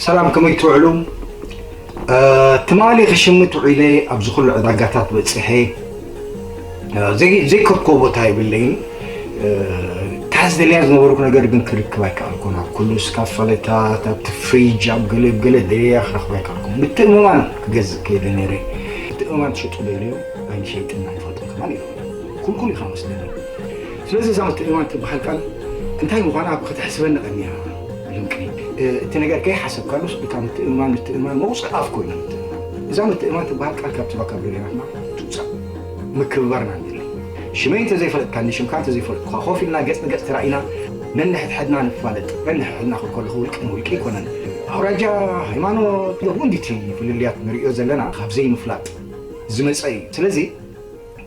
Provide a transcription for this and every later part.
ሰላም፣ ከመይ ትውዕሉ? ትማሊ ክሽምት ውዒለ ኣብዚ ኩሉ ዕዳጋታት በፂሐ ዘይከድኮ ቦታ የብለይን። እታ ዝደልያ ዝነበርኩ ነገር ግን ክርክብ ኣይከኣልኩን። ኣብ ኩሉ ስካፋለታት ኣብቲ ፍሪጅ ኣብ ገለ ገለ ደልያ ክረክብ ኣይከኣልኩን። ምትእምማን ክገዝእ ከይደ ነይረ። ምትእምማን ትሸጡ ደልዮ ኣይንሸይጥን ኣይፈልጥን ከማን ኢሉ ኩልኩል ኢኻ መስለኒ። ስለዚ እዛ ምትእምማን ትበሃል ቃል እንታይ ምዃና ኣብ ከተሕስበኒ ቀኒያ። ልምቅኒ እቲ ነገር ከይሓሰብካሉ ስቕልካ ምትእምማን ምትእምማን መውፅእ ኣፍ ኮይኑ ምትእምማን። እዛ ምትእምማን ትበሃል ቃል ካብቲ ቫካብሎሪያትና ትውፃእ። ምክብባርና ንደሊ። ሽመይ እንተዘይፈለጥካኒ ሽምካ እንተዘይፈለጥኩካ ኮፍ ኢልና ገፅ ንገፅ ተራኢና ነንሕድሕድና ንፋለጥ። ነንሕድሕድና ክንከለኹ ውልቂ ንውልቂ ኣይኮነን። ኣውራጃ፣ ሃይማኖት፣ ገቡ እንዲቲ ፍልልያት ንሪኦ ዘለና ካብ ዘይምፍላጥ ዝመፀ እዩ። ስለዚ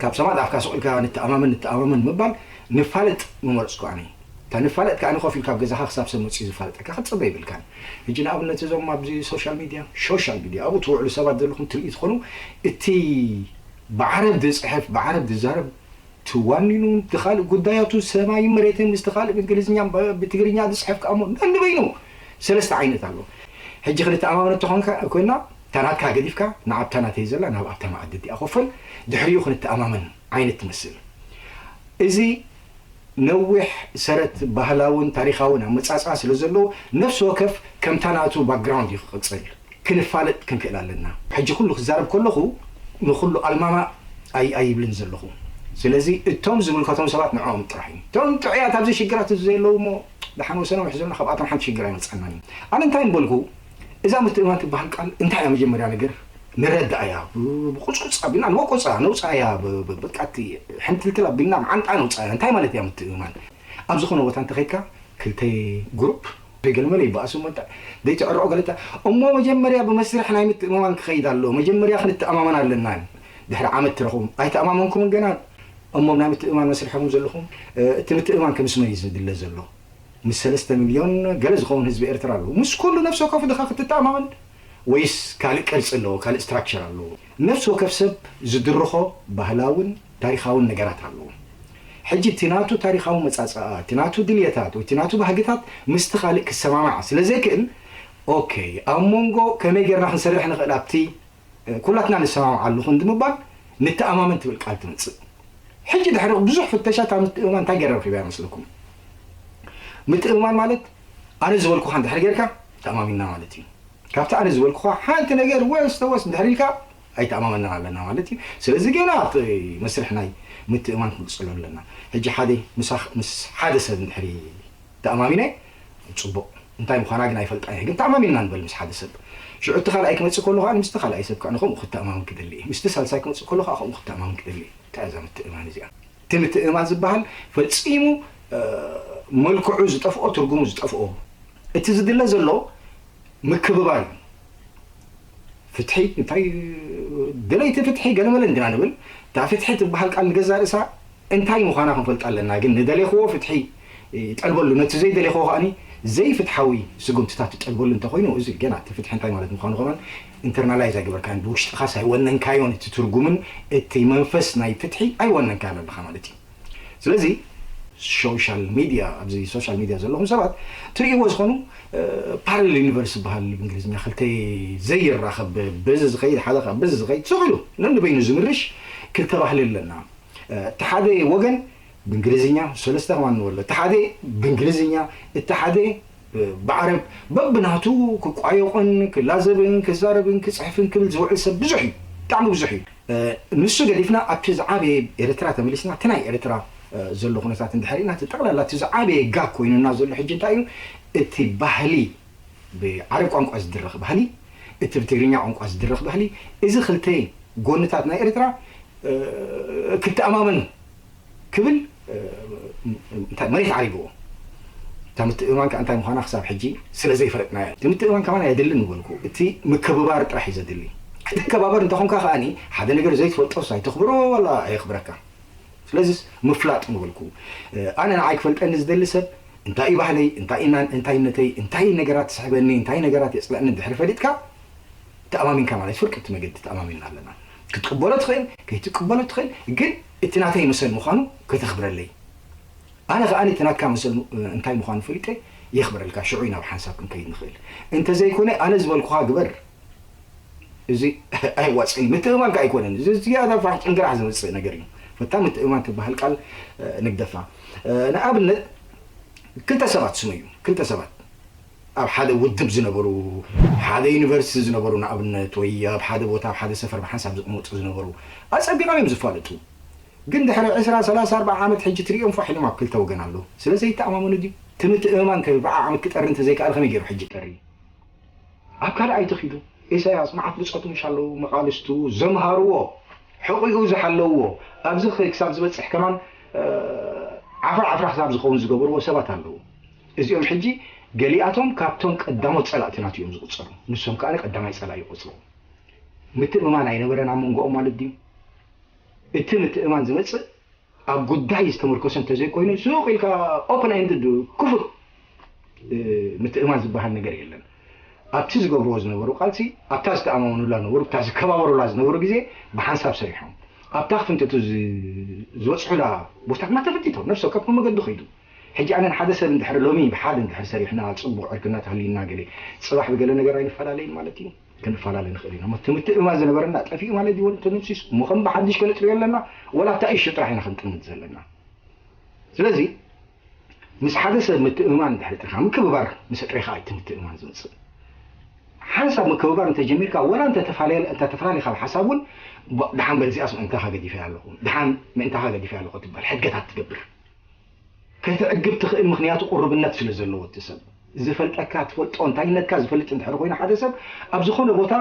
ካብ ሰማይ ኣፍካ ስቕ ኢልካ ንተኣማመን ንተኣማመን ምባል ንፋለጥ ምመረፅኩ ኣነ። እታ ንፋለጥ ከኣ ንኮፍ ኢልካ ኣብ ገዛኻ ክሳብ ሰብ መፅኡ ዝፋለጠካ ክትፅበ ይብልካን። ሕጂ ንኣብነት እዞም ኣብዚ ሶሻል ሚድያ ሶሻል ሚድያ ኣብኡ ትውዕሉ ሰባት ዘለኹም ትርኢ ትኾኑ እቲ ብዓረብ ዝፅሕፍ ብዓረብ ዝዛረብ ትዋኒኑ እቲ ካልእ ጉዳያቱ ሰማይ መሬትን ምስቲ ካልእ ብእንግሊዝኛ ብትግርኛ ዝፅሕፍ ከኣ እሞ ነንበይኑ ሰለስተ ዓይነት ኣሎ። ሕጂ ክንተኣማመን እንተኾንካ ኮይና እታ ናትካ ገዲፍካ ንኣብታ ናተይ ዘላ ናብ ኣብታ መኣዲ እቲኣ ኮፈል ድሕሪኡ ክንተኣማመን ዓይነት ትመስል። እዚ ነዊሕ ሰረት ባህላውን ታሪኻውን ኣመጻጽኣ ስለ ዘለዎ ነፍሲ ወከፍ ከምታ ናቱ ባክግራውንድ እዩ ክቕጽል። ክንፋለጥ ክንክእል ኣለና። ሕጂ ኩሉ ክዛረብ ከለኹ ንኹሉ ኣልማማ ኣይ ኣይብልን ዘለኹ። ስለዚ እቶም ዝምልከቶም ሰባት ንዕኦም ጥራሕ እዩ። እቶም ጥዑያት ኣብዚ ሽግራት እዚ ዘለዉ እሞ ደሓን ወሰኖም ይሕዘና ካብኣቶም ሓንቲ ሽግር ኣይመፅኣናን እዩ። ኣነ እንታይ ምበልኩ እዛ ምትእማን ትበሃል ቃል እንታይ እያ መጀመርያ ነገር ንረዳእያ ብቁፅቁፅ ኣቢልና ንወቆፃ ነውፃያ በቃ ሕንትልትል ኣቢልና መዓንጣ ነውፃያ እንታይ ማለት እያ ምትእማን ኣብ ዝኾነ ቦታ እንተኸድካ ክልተ ግሩፕ ገለመለ ይበኣሱ መጣ ዘይትዕረቑ ገለታ እሞ መጀመርያ ብመስርሕ ናይ ምትእምማን ክኸይድ ኣሎ መጀመርያ ክንተኣማመን ኣለና ድሕሪ ዓመት ትረኽቡ ኣይተኣማመንኩምን ገና እሞ ናይ ምትእምማን መስርሕኹም ዘለኹም እቲ ምትእምማን ከምስ መን እዩ ዝድለ ዘሎ ምስ ሰለስተ ሚልዮን ገለ ዝኸውን ህዝቢ ኤርትራ ኣለዉ ምስ ኩሉ ነፍሲ ወከፉ ድኻ ክትተኣማመን ወይስ ካልእ ቅርጺ ኣለዎ ካልእ ስትራክቸር ኣለዎ ነፍሲ ወከፍ ሰብ ዝድርኾ ባህላውን ታሪኻውን ነገራት ኣለዎ ሕጂ እቲ ናቱ ታሪኻዊ መጻጻኣ እቲ ናቱ ድልየታት ወይ እቲ ናቱ ባህግታት ምስቲ ካልእ ክሰማማዕ ስለ ዘይክእል ኦኬ ኣብ መንጎ ከመይ ጌርና ክንሰርሕ ንኽእል ኣብቲ ኩላትና ንሰማምዓሉ ክንዲ ምባል ንተኣማመን ትብል ቃል ትመጽእ ሕጂ ድሕሪ ብዙሕ ፍተሻ እታ ምትእምማን እንታይ ገይራ ረኺባ ይመስለኩም ምትእምማን ማለት ኣነ ዝበልኩኻ እንድሕር ጌርካ ተኣማሚንና ማለት እዩ ካብቲ ኣነ ዝበልኩኻ ሓንቲ ነገር ወስ ተወስ እንድሕር ኢልካ ኣይተኣማመናን ኣለና ማለት እዩ ስለዚ ገና ኣብቲ መስርሕ ናይ ምትእማን ክንቅፅሎ ኣለና ሕጂ ሓደ ምስ ሓደ ሰብ እንድሕሪ ተኣማሚነ ፅቡቕ እንታይ ምዃና ግን ኣይፈልጣ እየ ግን ተኣማሚንና ንበል ምስ ሓደ ሰብ ሽዑ እቲ ካልኣይ ክመፅእ ከሎ ከዓ ምስቲ ካልኣይ ሰብ ከዓ ንከምኡ ክተኣማምን ክደሊ እየ ምስቲ ሳልሳይ ክመፅእ ከሎ ከዓ ከምኡ ክተኣማምን ክደሊ እየ እንታይ እዛ ምትእማን እዚኣ እቲ ምትእማን ዝበሃል ፈፂሙ መልክዑ ዝጠፍኦ ትርጉሙ ዝጠፍኦ እቲ ዝድለ ዘሎ ምክብባር እዩ ፍትሒ እንታይ ደለይቲ ፍትሒ ገለመለ እንዲና ንብል እታ ፍትሒ ትበሃል ቃል ንገዛ ርእሳ እንታይ ምዃና ክንፈልጥ ኣለና ግን ንደሌኽዎ ፍትሒ ጠልበሉ ነቲ ዘይደሌኽዎ ከዓኒ ዘይፍትሓዊ ስጉምትታት ትጠልበሉ እንተኮይኑ እዚ ገና እቲ ፍትሒ እንታይ ማለት ምዃኑ ከማን ኢንተርናላይዝ ኣይገበርካን ብውሽጥኻስ ኣይወነንካዮን እቲ ትርጉምን እቲ መንፈስ ናይ ፍትሒ ኣይወነንካዮን ኣለኻ ማለት እዩ ስለዚ ሶሻል ሚድያ ኣብዚ ሶሻል ሚድያ ዘለኹም ሰባት ትርእይዎ ዝኾኑ ፓራሌል ዩኒቨርስ ዝበሃል ብእንግሊዝኛ ክልተ ዘይራኸብ በዚ ዝኸይድ ሓደ ካብ በዚ ዝኸይድ ስቕ ኢሉ ነንበይኑ ዝምርሽ ክልተ ባህሊ ኣለና እቲ ሓደ ወገን ብእንግሊዝኛ ሰለስተ ከማን ንበሎ እቲ ሓደ ብእንግሊዝኛ እቲ ሓደ ብዓረብ በብናቱ ክቋየቑን ክላዘብን ክዛረብን ክፅሕፍን ክብል ዝውዕል ሰብ ብዙሕ እዩ ብጣዕሚ ብዙሕ እዩ ንሱ ገዲፍና ኣብቲ ዝዓበየ ኤርትራ ተመሊስና እቲ ናይ ኤርትራ ዘሎ ኩነታት እንድሕር ኢና እቲ ጠቕላላ እቲ ዝዓበየ ጋብ ኮይኑና ዘሎ ሕጂ እንታይ እዩ እቲ ባህሊ ብዓረብ ቋንቋ ዝድረኽ ባህሊ እቲ ብትግርኛ ቋንቋ ዝድረኽ ባህሊ እዚ ክልተ ጎንታት ናይ ኤርትራ ክተኣማመን ክብል እንታይ መሬት ዓሪግዎ እታ ምትእምማን ከዓ እንታይ ምዃና ክሳብ ሕጂ ስለ ዘይፈለጥናያ እቲ ምትእምማን ከማን ኣየድልን ምበልኩ እቲ ምክብባር ጥራሕ እዩ ዘድሊ ክትከባበር እንተኾንካ ከዓኒ ሓደ ነገር ዘይትፈልጦስ ኣይተኽብሮ ዋላ ኣየኽብረካ ስለዚስ ምፍላጥ ምበልኩ ኣነ ንዓይ ክፈልጠኒ ዝደሊ ሰብ እንታይ እዩ ባህለይ እንታይ ኢናን እንታይነተይ እንታይ ነገራት ትስሕበኒ እንታይ ነገራት የፅልእኒ ድሕሪ ፈሊጥካ ተኣማሚንካ ማለት ፍርቂ እቲ መገዲ ተኣማሚንና ኣለና ክትቅበሎ ትኽእል ከይትቅበሎ ትኽእል ግን እቲ ናተይ መሰል ምዃኑ ከተኽብረለይ ኣነ ከኣ እቲ ናትካ መሰል እንታይ ምዃኑ ፈሊጠ የኽብረልካ፣ ሽዑ ኢና ኣብ ሓንሳብ ክንከይድ ንኽእል። እንተዘይኮነ ኣነ ዝበልኩኻ ግበር፣ እዚ ኣይዋፅእን። ምትእምማን ከ ኣይኮነን። እዚ ዝያዳ ፋሕ ጭንግራሕ ዝመፅእ ነገር እዩ። ፈታ ምትእምማን ትበሃል ቃል ንግደፋ። ንኣብነት ክልተ ሰባት ስመዩ፣ ክልተ ሰባት ኣብ ሓደ ውድብ ዝነበሩ፣ ሓደ ዩኒቨርሲቲ ዝነበሩ ንኣብነት፣ ወይ ኣብ ሓደ ቦታ ኣብ ሓደ ሰፈር ብሓንሳብ ዝቕመጡ ዝነበሩ ኣፀቢቐም እዮም ዝፋለጡ። ግን ድሕሪ ዕስራ፣ ሰላሳ፣ ኣርባዓ ዓመት ሕጂ ትሪኦም ፋሕ ኢሎም ኣብ ክልተ ወገን ኣለዉ። ስለ ዘይተኣማመኑ ድዩ? እቲ ምትእምማን ከ ብዓዓመት ክጠሪ እንተዘይከኣለ ከመይ ገይሩ ሕጂ ይጠሪ? ኣብ ካልኣይ ተኺዱ ኢሳያስ መዓት ብጾቱ ምሽ ኣለዉ፣ መቓልስቱ ዘምሃርዎ፣ ሕቑኡ ዝሓለውዎ፣ ኣብዚ ክሳብ ዝበጽሕ ከማን ዓፍራ ዓፍራ ክሳብ ዝኸውን ዝገበርዎ ሰባት ኣለዉ። እዚኦም ሕጂ ገሊኣቶም ካብቶም ቀዳሞት ጸላእትናት እዮም ዝቑጸሩ። ንሶም ከኣ ቀዳማይ ጸላኢ ይቑጽሩ። ምትእምማን ኣይነበረን ኣብ መንጎኦም ማለት ድዩ? እቲ ምትእምማን ዝመጽእ ኣብ ጉዳይ ዝተመርኮሰ እንተዘይኮይኑ፣ ሱቕ ኢልካ ኦፕን ኤንድድ ክፉት ምትእማን ዝበሃል ነገር የለን። ኣብቲ ዝገብርዎ ዝነበሩ ቃልሲ፣ ኣብታ ዝተኣማመኑላ ነበሩ፣ ኣብታ ዝከባበሩላ ዝነበሩ ግዜ ብሓንሳብ ሰሪሖም። ኣብታ ክፍንተቱ ዝበፅሑላ ቦታ ድማ ተፈቲቶም፣ ነፍሲ ወከፍ መገዱ ከይዱ። ሕጂ ኣነን ሓደ ሰብ እንድሕር ሎሚ ብሓደ እንድሕር ሰሪሕና፣ ፅቡቕ ዕርክና ተሃልዩና ገለ፣ ፅባሕ ብገለ ነገር ኣይንፈላለይን ማለት እዩ። ክንፈላለ ንኽእል ኢና። እቲ ምትእምማን ዝነበረና ጠፊኡ ማለት እዩ። ተደምሲሱ እሞ ከም ብሓድሽ ከነጥርዮ ኣለና፣ ወላ ኣብታ እሹ ጥራሕ ኢና ክንጥምት ዘለና። ስለዚ ምስ ሓደ ሰብ ምትእምማን እንድሕር ጥርካ ምክብባር ምስ ኣጥሪኻ እቲ ምትእምማን ዝመፅእ። ሓንሳብ ምክብባር እንተጀሚርካ፣ ወላ እንተተፈላለየ ካብ ሓሳብ እውን፣ ደሓን በልዚኣስ ምእንታኻ ገዲፈያ ኣለኹ፣ ደሓን ምእንታኻ ገዲፈያ ኣለኹ ትበሃል፣ ሕድገታት ትገብር። ከተዕግብ ትኽእል፣ ምኽንያቱ ቁርብነት ስለ ዘለዎ እቲ ሰብ። ዝፈልጠካ፣ ትፈልጦ፣ እንታይነትካ ዝፈልጥ እንድሕር ኮይኑ ሓደ ሰብ ኣብ ዝኾነ ቦታ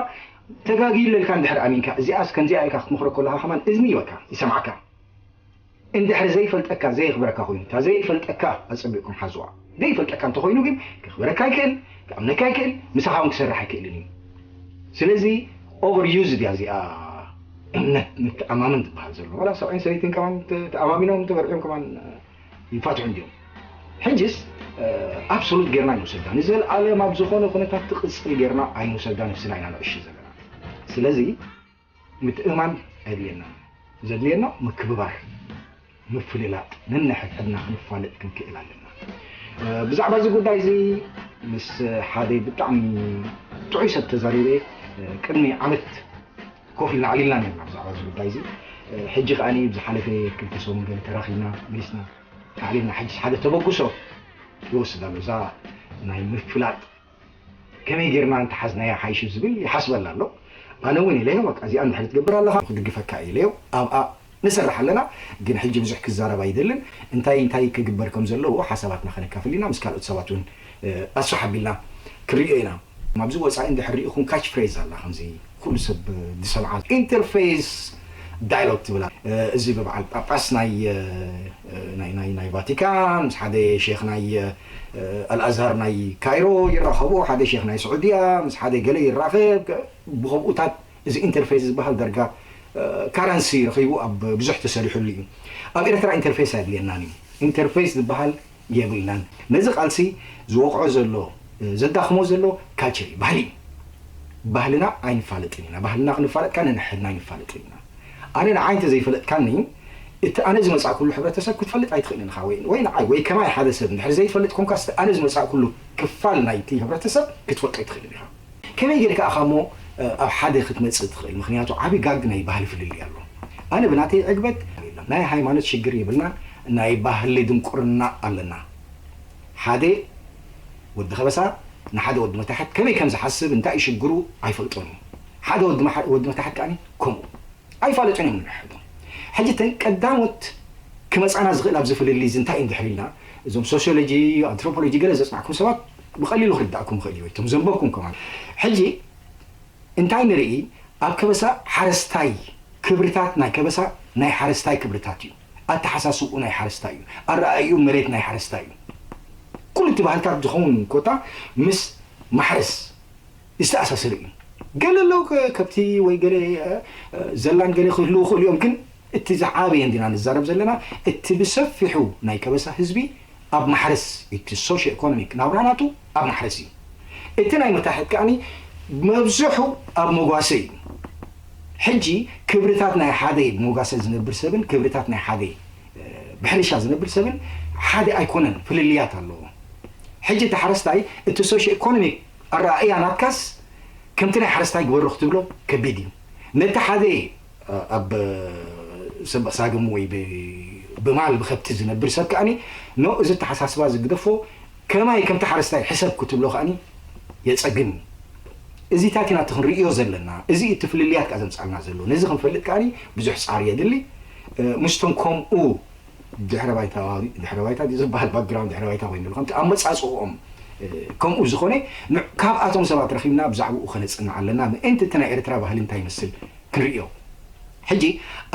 ተጋግዩ ኣለልካ እንድሕር ኣሚንካ፣ እዚኣስ ከምዚኣ ኢልካ ክትመኽሮ ከለኻ ከማን እዝኒ ይበካ፣ ይሰምዓካ። እንድሕር ዘይፈልጠካ፣ ዘየኽብረካ ኮይኑ፣ እታ ዘይፈልጠካ ኣጸቢቕኩም ሓዝዋ። ዘይፈልጠካ እንተኾይኑ ግን ከኽብረካ ኣይክእል፣ ክኣምነካ ኣይክእል፣ ምሳኻ እውን ክሰርሕ ኣይክእልን እዩ። ስለዚ ኦቨር ዩዝ ድያ እዚኣ እምነት ምትኣማመን ዝበሃል ዘሎ? ዋላ ሰብኣይን ሰበይትን ከማን ተ-፣ ተኣማሚኖም ተበርዕዮም ከማን ይፋትሑ እንዲዮም። ሕጅስ ኣብሶሉት ጌርና ኣይንውሰዳ። ንዘለኣለም ኣብ ዝኾነ ኩነታት ትቕጽል ጌርና ኣይንውሰዳ፣ ነፍስና ኢና ነዕሽ ዘለና። ስለዚ ምትእማን ኣየድልየናን። ዘድልየና ምክብባር፣ ምፍልላጥ፣ ነንሕድሕድና ክንፋለጥ ክንክእል ኣለና። ብዛዕባ እዚ ጉዳይ እዚ ምስ ሓደ ብጣዕሚ ጥዑይ ሰብ ተዛሪበ። ቅድሚ ዓመት ኮፍ ኢልና ኣዕሊልና ነርና ብዛዕባ እዚ ጉዳይ እዚ። ሕጂ ከኣ ብዝሓለፈ ክልተ ሰሙን ገለ ተራኺብና መሊስና ኣዕሊልና። ሕጂ ሓደ ተበግሶ ይወስድ ኣሎ። እዛ ናይ ምፍላጥ ከመይ ጌርና እንተሓዝናያ ሓይሽ ዝብል ይሓስበላ ኣሎ። ኣነ እውን ኢለዮ፣ በቃ እዚኣ እንድሕር ትገብር ኣለኻ ክድግፈካ እየ ኢለዮ። ኣብኣ ንሰርሕ ኣለና፣ ግን ሕጂ ብዙሕ ክዛረብ ኣይደልን። እንታይ እንታይ ክግበር ከም ዘለዎ ሓሳባትና ከነካፍል ኢና፣ ምስ ካልኦት ሰባት እውን ኣስፍሕ ኣቢልና ክሪኦ ኢና። ኣብዚ ወፃኢ እንድሕር ሪኢኹም ካች ፍሬዝ ኣላ፣ ከምዚ ኩሉ ሰብ ዝሰምዓ ኢንተርፌስ ዳያሎግ ትብላ። እዚ ብበዓል ጳጳስ ናይ ናይ ናይ ናይ ቫቲካን ምስ ሓደ ሼክ ናይ ኣልኣዝሃር ናይ ካይሮ ይራኸቡ፣ ሓደ ሼክ ናይ ስዑድያ ምስ ሓደ ገለ ይራኸብ። ብኸምኡታት እዚ ኢንተርፌስ ዝበሃል ዳርጋ ካረንሲ ረኺቡ ኣብ ብዙሕ ተሰሪሑሉ እዩ። ኣብ ኤርትራ ኢንተርፌስ ኣየድልየናን እዩ። ኢንተርፌስ ዝበሃል የብልናን። ነዚ ቃልሲ ዝወቕዖ ዘሎ፣ ዘዳኽሞ ዘሎ ካልቸር እዩ፣ ባህሊ እዩ። ባህልና ኣይንፋለጥን ኢና። ባህልና ክንፋለጥካ ነንሕድና ኣይንፋለጥን ኢና። ኣነ ንዓይ እንተዘይፈለጥካኒ፣ እቲ ኣነ ዝመጻእኩሉ ሕብረተሰብ ክትፈልጥ ኣይትኽእልን ኢኻ። ወይ፣ ወይ ንዓይ ወይ ከማይ ሓደ ሰብ እንድሕር ዘይትፈልጥ ኮንካ፣ እቲ ኣነ ዝመጻእኩሉ ክፋል ናይቲ ሕብረተሰብ ክትፈልጦ ኣይትኽእልን ኢኻ። ከመይ ጌርካ ኢኻ እሞ ኣብ ሓደ ክትመጽእ ትኽእል? ምኽንያቱ ዓቢ ጋግ ናይ ባህሊ ፍልልይ ኣሎ። ኣነ ብናተይ ዕግበት፣ ናይ ሃይማኖት ሽግር የብልና፣ ናይ ባህሊ ድንቁርና ኣለና። ሓደ ወዲ ከበሳ ንሓደ ወዲ መታሕት ከመይ ከም ዝሓስብ፣ እንታይ እዩ ሽግሩ ኣይፈልጦን እዩ። ሓደ ወዲ መሓ-፣ ወዲ መታሕት ከኣ ከምኡ ኣይፋለጡን እዮም ንሕዶ። ሕጂ እተን ቀዳሞት ክመጻና ዝኽእል ኣብዚ ፍልልይ እዚ እንታይ እዩ እንድሕር ኢልና፣ እዞም ሶሲዮሎጂ፣ ኣንትሮፖሎጂ ገለ ዘጽናዕኩም ሰባት ብቐሊሉ ክርዳእኩም ይኽእል እዩ፣ ወይ እቶም ዘንበብኩም ከማን። ሕጂ እንታይ ንርኢ? ኣብ ከበሳ ሓረስታይ ክብርታት ናይ ከበሳ ናይ ሓረስታይ ክብርታት እዩ። ኣተሓሳስብኡ ናይ ሓረስታይ እዩ። ኣረኣእዩ መሬት ናይ ሓረስታይ እዩ። ኩሉ እቲ ባህልታት ዝኸውን ኮታ ምስ ማሕረስ ዝተኣሳሰረ እዩ። ገለ ኣለዉ ከ-፣ ከብቲ ወይ ገለ፣ እ፣ እ፣ ዘላን ገለ ክህልዉ ይኽእሉ እዮም፣ ግን እቲ ዝዓበየ እንዲና ንዛረብ ዘለና፣ እቲ ብሰፊሑ ናይ ከበሳ ህዝቢ ኣብ ማሕረስ፣ እቲ ሶሽዮ ኢኮኖሚክ ናብራ ናቱ ኣብ ማሕረስ እዩ። እቲ ናይ መታሕት ከኣኒ መብዝሑ ኣብ መጓሰ እዩ። ሕጂ ክብርታት ናይ ሓደ ብመጓሰ ዝነብር ሰብን ክብርታት ናይ ሓደ፣ እ፣ ብሕርሻ ዝነብር ሰብን ሓደ ኣይኮነን፣ ፍልልያት ኣለዎ። ሕጂ እቲ ሓረስታይ እቲ ሶሽዮ ኢኮኖሚክ ኣረኣእያ ናትካስ ከምቲ ናይ ሓረስታይ ግበሮ ክትብሎ ከቢድ እዩ። ነቲ ሓደ ኣብ ሰበቕ ሳግም ወይ ብማል ብከብቲ ዝነብር ሰብ ከኣኒ ኖ እዚ ኣተሓሳስባ ዝግደፎ ከማይ ከምቲ ሓረስታይ ሕሰብ ክትብሎ ከኣኒ የጸግም እዩ። እዚታት ኢና እቲ ክንርእዮ ዘለና። እዚ እቲ ፍልልያት ከኣ ዘምጻልና ዘሎ። ነዚ ክንፈልጥ ከኣኒ ብዙሕ ጻዕሪ የድሊ። ምስቶም ከምኡ ድሕረ ባይታ ድሕረ ባይታ ድዩ ዝበሃል ባክግራውንድ ድሕረ ባይታ ኮይኑ ከምቲ ኣመጻጽኦም ከምኡ ዝኾነ ካብኣቶም ሰባት ረኺብና ብዛዕባኡ ከነጽንዕ ኣለና። ምእንቲ እቲ ናይ ኤርትራ ባህሊ እንታይ ይመስል ክንርእዮ። ሕጂ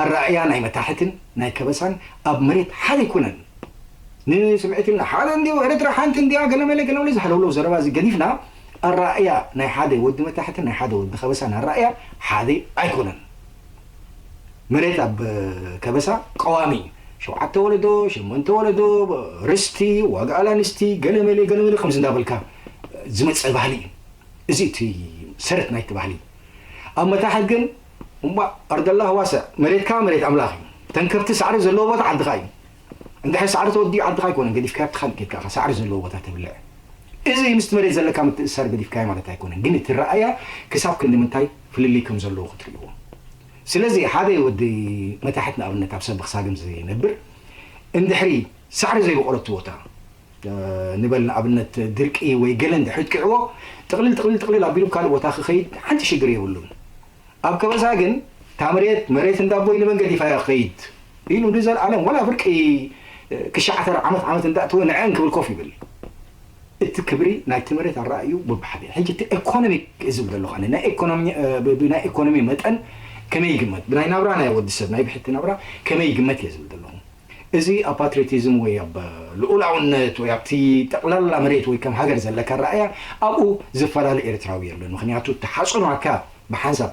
ኣረኣእያ ናይ መታሕትን ናይ ከበሳን ኣብ መሬት ሓደ ኣይኮነን። ንስምዒት ኢልና ሓደ እንዲዩ ኤርትራ ሓንቲ እንዲያ ገለመለ ገለመለ ዝሃለውለው ዘረባ እዚ ገዲፍና ኣረኣእያ ናይ ሓደ ወዲ መታሕትን ናይ ሓደ ወዲ ከበሳን ኣረኣእያ ሓደ ኣይኮነን። መሬት ኣብ ከበሳ ቀዋሚ እዩ። ሸውዓተ ወለዶ፣ ሸሞንተ ወለዶ፣ ርስቲ፣ ዋጋ ኣላንስቲ፣ ገለመለ ገለመለ ከምዚ እንዳበልካ ዝመፀ ባህሊ እዩ። እዚ እቲ ሰረት ናይቲ ባህሊ። ኣብ መታሕት ግን እሞ ኣርደላህ ዋሰዕ መሬትካ መሬት ኣምላኽ እዩ። ተን ከብቲ ሳዕሪ ዘለዎ ቦታ ዓድኻ እዩ። እንድሕር ሳዕሪ ተወዲኡ ዓድኻ ኣይኮነን ገዲፍካ ኣብቲ ካልእ ኬድካ ኢኻ ሳዕሪ ዘለዎ ቦታ ተብልዕ። እዚ ምስቲ መሬት ዘለካ ምትእስሳር ገዲፍካዮ ማለት ኣይኮነን፣ ግን እቲ ረኣያ ክሳብ ክንዲ ምንታይ ፍልልይ ከም ዘለዎ ክትርእይዎ። ስለዚ ሓደ ወዲ መታሕት ንኣብነት ኣብ ሰበኽ ሳግም ዝነብር እንድሕሪ ሳዕሪ ዘይበቆለቱ ቦታ ንበል ንኣብነት ድርቂ ወይ ገለ እንድሕሪ ጥቂዕዎ ጥቕልል ጥቕልል ጥቕልል ኣቢሉ ካልእ ቦታ ክኸይድ ሓንቲ ሽግር የብሉን። ኣብ ከበሳ ግን እታ መሬት መሬት እንዳቦይ ንመን ገዲፋያ ክኸይድ ኢሉ ንዘለኣለም ወላ ፍርቂ ክሻዓተር ዓመት ዓመት እንዳእተወ ንዐን ክብል ኮፍ ይብል። እቲ ክብሪ ናይቲ መሬት ኣረኣዩ በብሓደ ሕጂ እቲ ኤኮኖሚክ ዝብል ዘለኹ ኣነ ናይ ኤኮኖሚ ብናይ ኤኮኖሚ መጠን ከመይ ይግመት ብናይ ናብራ ናይ ወዲ ሰብ ናይ ብሕቲ ናብራ ከመይ ይግመት እየ ዝብል ዘለኹ። እዚ ኣብ ፓትሪዮቲዝም ወይ ኣብ ልኡላውነት ወይ ኣብቲ ጠቕላላ መሬት ወይ ከም ሃገር ዘለካ ረኣያ ኣብኡ ዝፈላለ ኤርትራዊ የለን። ምክንያቱ ተሓጽኖ ኣካ ብሓንሳብ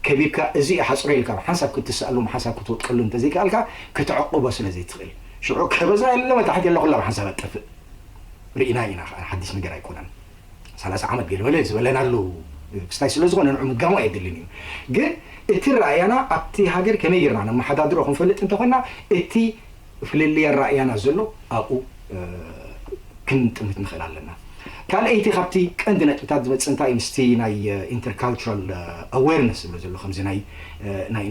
ከቢብካ እዚ ሓጽሮ ኢልካ ብሓንሳብ ክትስኣሉ ብሓንሳብ ክትወጥቀሉ እንተዘይከኣልካ ክትዕቅቦ ስለ ዘይትኽእል ሽዑ ከበዛ የለ መታሕት የለ ኩላ ብሓንሳብ ኣጠፍእ። ርኢና ኢና ከዓ ሓድሽ ነገር ኣይኮነን። ሰላሳ ዓመት ገለ በለ ዝበለናሉ ክስታይ ስለ ዝኾነ ንዑ ምጋሙ ኣየድልን እዩ። ግን እቲ ረኣያና ኣብቲ ሃገር ከመይ ጌርና ነመሓዳድሮ ክንፈልጥ እንተኾንና እቲ ፍልልይ ኣረኣያና ዘሎ ኣብኡ ክንጥምት ንኽእል ኣለና። ካልኣይቲ ካብቲ ቀንዲ ነጥብታት ዝመፅእ እንታይ ምስቲ ናይ ኢንተርካልቸራል ኣዌርነስ ዝብሎ ዘሎ ከምዚ ናይ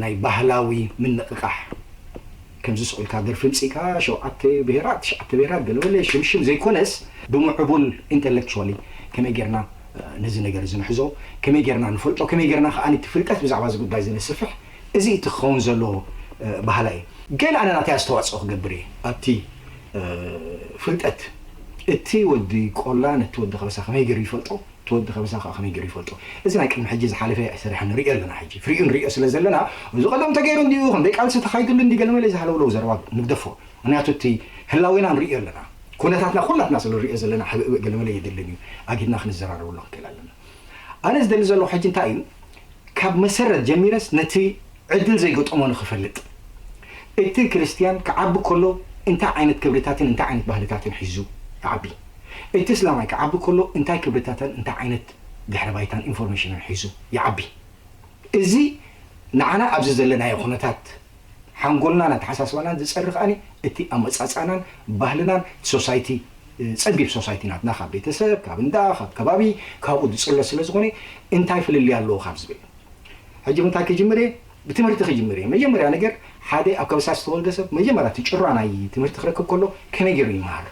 ናይ ባህላዊ ምንቕቓሕ ከምዚ ስቕ ኢልካ ደርፊ ምፅእካ ሸውዓተ ብሄራት ትሽዓተ ብሄራት ገለበለ ሽምሽም ዘይኮነስ ብምዕቡል ኢንተሌክቹዋሊ ከመይ ጌርና ነዚ ነገር እዚ ንሕዞ ከመይ ጌርና ንፈልጦ ከመይ ጌርና ከዓ እቲ ፍልጠት ብዛዕባ እዚ ጉዳይ እዚ ነስፍሕ እዚ እቲ ክኸውን ዘለዎ ባህላ እዩ። ገለ ኣነ ናተይ ኣስተዋፅኦ ክገብር እየ ኣብቲ ፍልጠት እቲ ወዲ ቆላ ነቲ ወዲ ከበሳ ከመይ ገይሩ ይፈልጦ እቲ ወዲ ከበሳ ከዓ ከመይ ገይሩ ይፈልጦ። እዚ ናይ ቅድሚ ሕጂ ዝሓለፈ ስራሕ ንሪኦ ኣለና ሕጂ ፍሪኡ ንሪኦ ስለ ዘለና እዚ ቀደም ተገይሩ እንዲዩ ከም ደይ ቃልሲ ተኻይድሉ እንዲ ገለመለ ዝሃለውለው ዘረባ ንግደፎ። ምክንያቱ እቲ ህላዌና ንሪኦ ኣለና ኩነታትና ኩላትና ስለ ንሪኦ ዘለና ሕብእብእ ገለመለ የድልን እዩ። ኣጊድና ክንዘራረበሉ ክንክእል ኣለና። ኣነ ዝደሊ ዘለኹ ሕጂ እንታይ እዩ ካብ መሰረት ጀሚረስ ነቲ ዕድል ዘይገጠሞ ንኽፈልጥ እቲ ክርስትያን ክዓቢ ከሎ እንታይ ዓይነት ክብርታትን እንታይ ዓይነት ባህልታትን ሒዙ ይዓቢ እቲ እስላማይ ክዓቢ ከሎ እንታይ ክብርታትን እንታይ ዓይነት ድሕረ ባይታን ኢንፎርሜሽንን ሒዙ ይዓቢ። እዚ ንዓና ኣብዚ ዘለናዮ ኩነታት ሓንጎልናን ኣተሓሳስባናን ዝፀሪ ከኣኒ እቲ ኣመፃፅኣናን ባህልናን ሶሳይቲ ፀቢብ ሶሳይቲ ናትና ካብ ቤተሰብ ካብ እንዳ ካብ ከባቢ ካብኡ ዝፅሎ ስለ ዝኾነ እንታይ ፍልልይ ኣለዎ ካብ ዝብል ሕጂ ምንታይ ክጅምር እየ ብትምህርቲ ክጅምር እየ መጀመርያ ነገር ሓደ ኣብ ከበሳ ዝተወልደ ሰብ መጀመርያ እቲ ጭራ ናይ ትምህርቲ ክረክብ ከሎ ከመይ ገይሩ ይመሃር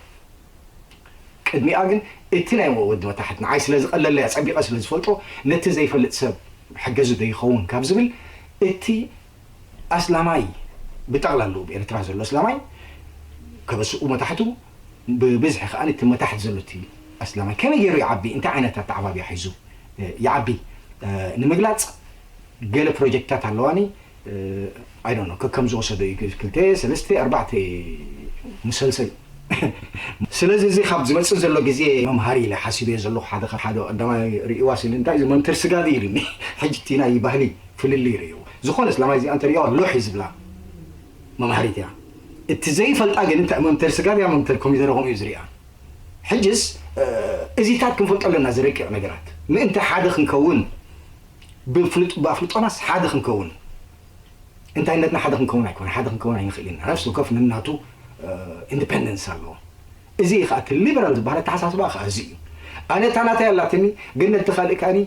ቅድሚኣ ግን እቲ ናይ ወዲ መታሕት ንዓይ ስለ ዝቐለለያ ጸቢቐ ስለ ዝፈልጦ ነቲ ዘይፈልጥ ሰብ ሕገዙ ዶ ይኸውን ካብ ዝብል እቲ ኣስላማይ ብጠቕላሉ ብኤርትራ ዘሎ ኣስላማይ ከበስኡ መታሕቱ ብብዝሒ ከኣ እቲ መታሕት ዘሎ እቲ ኣስላማይ ከመይ ገይሩ ይዓቢ እንታይ ዓይነት ኣተዓባብያ ሒዙ ይዓቢ ንምግላጽ ገለ ፕሮጀክትታት ኣለዋኒ ኣይ ዶንት ኖ ከከም ዝወሰዶ እዩ ክልተ ሰለስተ ኣርባዕተ ሙሰልሰል ስለዚ እዚ ካብ ዝመፅእ ዘሎ ግዜ መምሃሪ ኢለ ሓሲበዮ ዘለኹ ሓደ ሓደ ቀዳማይ ርእይዋ ስኢሉ እንታይ እዚ መምተር ስጋ ድዩ ኢሉኒ ሕጂ እቲ ናይ ባህሊ ፍልልይ ርእዩ ዝኾነ እስላማይ እዚኣ እንተርእዋ ሎሕ እዩ ዝብላ መምሃሪት እያ እቲ ዘይፈልጣ ግን እንታይ መምተር ስጋ ድያ መምተር ኮሚደረ ከምኡ እዩ ዝሪኣ ሕጅስ እዚታት ክንፈልጦ ኣለና ዝረቂቕ ነገራት ምእንቲ ሓደ ክንከውን ብኣፍልጦናስ ሓደ ክንከውን እንታይነትና ሓደ ክንከውን ኣይኮነ ሓደ ክንከውን ኣይንኽእል ኢና ነፍሲ ወከፍ ነናቱ ኢንዲፐንደንስ ኣለዎ እዚ እዩ ከዓ እቲ ሊበራል ዝበሃል ኣተሓሳስባ ከዓ እዚ እዩ። ኣነ እታ ናተይ ኣላትኒ፣ ግን ነቲ ካልእ ከዓኒ፣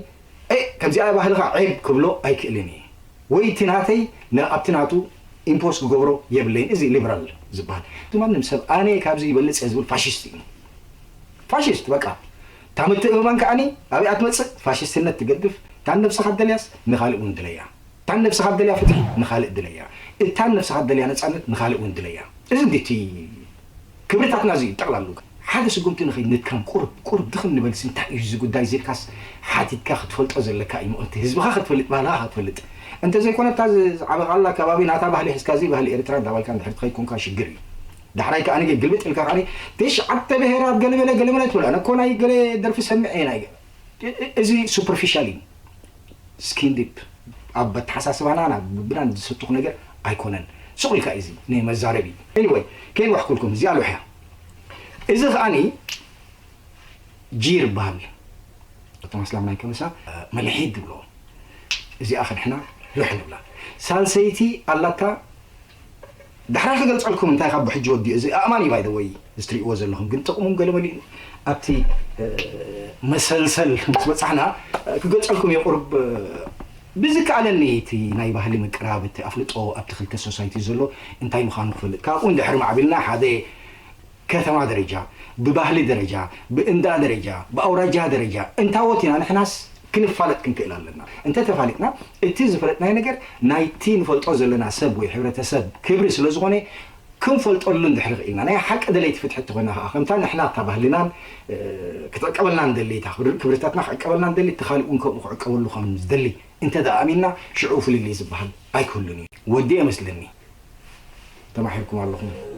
"ኤ፣ ከምዚኣ ባህልኻ ዔብ ክብሎ ኣይክእልን እየ። ወይ እቲ ናተይ ነ-፣ ኣብቲ ናቱ ኢምፖስ ክገብሮ የብለይን." እዚ ሊበራል ዝበሃል። እቲ ማንም ሰብ ኣነ ካብዚ ይበልጽ እየ ዝብል ፋሽስት እዩ። ፋሽስት በቃ። እታ ምትእምማን ከዓኒ ኣብኣ ትመጽእ፣ ፋሽስትነት ትገድፍ። እታ ነብስኻ ትደልያስ ንኻልእ እውን ድለያ። እታ ነብስኻ ትደልያ ፍትሒ ንኻልእ ድለያ። እታ ነብስኻ ትደልያ ነጻነት ንኻልእ እውን ድለያ። እዚ እንዲ እቲ ክብርታትና እዚ እዩ ጠቕላሉ። ሓደ ስጉምቲ ንኸይድ ንድካም ቁርብ፣ ቁርብ ድኽም ንበልሲ እንታይ እዩ እዚ ጉዳይ እዚ ኢልካስ ሓቲትካ ክትፈልጦ ዘለካ እዩ ምእንቲ ህዝብኻ ክትፈልጥ፣ ባህልኻ ክትፈልጥ። እንተዘይኮነ እታ ዝ-፣ ዝዓበቓላ ከባቢ ናታ ባህሊ ሒዝካ እዚ ባህሊ ኤርትራ እንዳበልካ እንድሕር ትኸይድ ኮንካ ሽግር እዩ። ዳሕራይ ከኣ ንገ-፣ ግልብጥ ኢልካ ከኣ ትሽዓተ ብሄራት ገለመለ ገለመለ ትብል። ኣነ እኮ ናይ ገለ ደርፊ ሰሚዐ እየ ናይ ገ-፣ እ-፣ እ-፣ እዚ ሱፐርፊሻል እዩ። ስኪን ዲፕ ኣብ ኣተሓሳስባና ናብ ብብናን ዝሰጥኹ ነገር ኣይኮነን። ሱቕ ኢልካ እዩ እዚ ናይ መዛረቢ። ኤኒወይ፣ ከይንዋሕኩልኩም እዚኣ ልውሕያ። እዚ ከኣኒ ጂር ይበሃል። እቶም ኣስላም ናይ ከበሳ፣ እ፣ መልሒድ ይብልዎ። እዚኣ ክንሕና ልውሕ ንብላ። ሳልሰይቲ ኣላታ ዳሕራይ ክገልጸልኩም እንታይ ካብ ብሕጂ ወዲኡ እዚ ኣእማን እዩ ባይ ዘ ወይ እዚ ትርእይዎ ዘለኹም፣ ግን ጥቕሙም ገለ መሊኡ ኣብቲ፣ እ፣ መሰልሰል ምስ በጻሕና፣ እ፣ ክገልጸልኩም እየ ቁሩብ፣ እ፣ ብዝከኣለኒ እቲ ናይ ባህሊ ምቅራብ እቲ ኣፍልጦ ኣብቲ ክልተ ሶሳይቲ ዘሎ እንታይ ምዃኑ ክፈልጥ፣ ካብኡ እንድሕር ማዕቢልና ሓደ ከተማ ደረጃ፣ ብባህሊ ደረጃ፣ ብእንዳ ደረጃ፣ ብኣውራጃ ደረጃ እንታወት ኢና ንሕናስ ክንፋለጥ ክንክእል ኣለና። እንተ ተፋሊጥና እቲ ዝፈለጥናዮ ነገር ናይቲ ንፈልጦ ዘለና ሰብ ወይ ሕብረተሰብ ክብሪ ስለ ዝኾነ ክንፈልጠሉ እንድሕር ክኢልና ናይ ሓቂ ደለይቲ ፍትሒ እንተኾይና ከዓ ከምታ ንሕና እታ ባህልናን፣ እ፣ ክትዕቀበልና እንደሊ እታ ክብሪ-፣ ክብርታትና ክዕቀበልና እንደሊ እቲ ካልእ እውን ከምኡ ክዕቀበሉ ከም ዝደሊ እንተ ደኣ ኣሚንና ሽዑ ፍልልይ ዝበሃል ኣይክህሉን እዩ። ወዲ እየ መስለኒ። ተማሒርኩም ኣለኹም።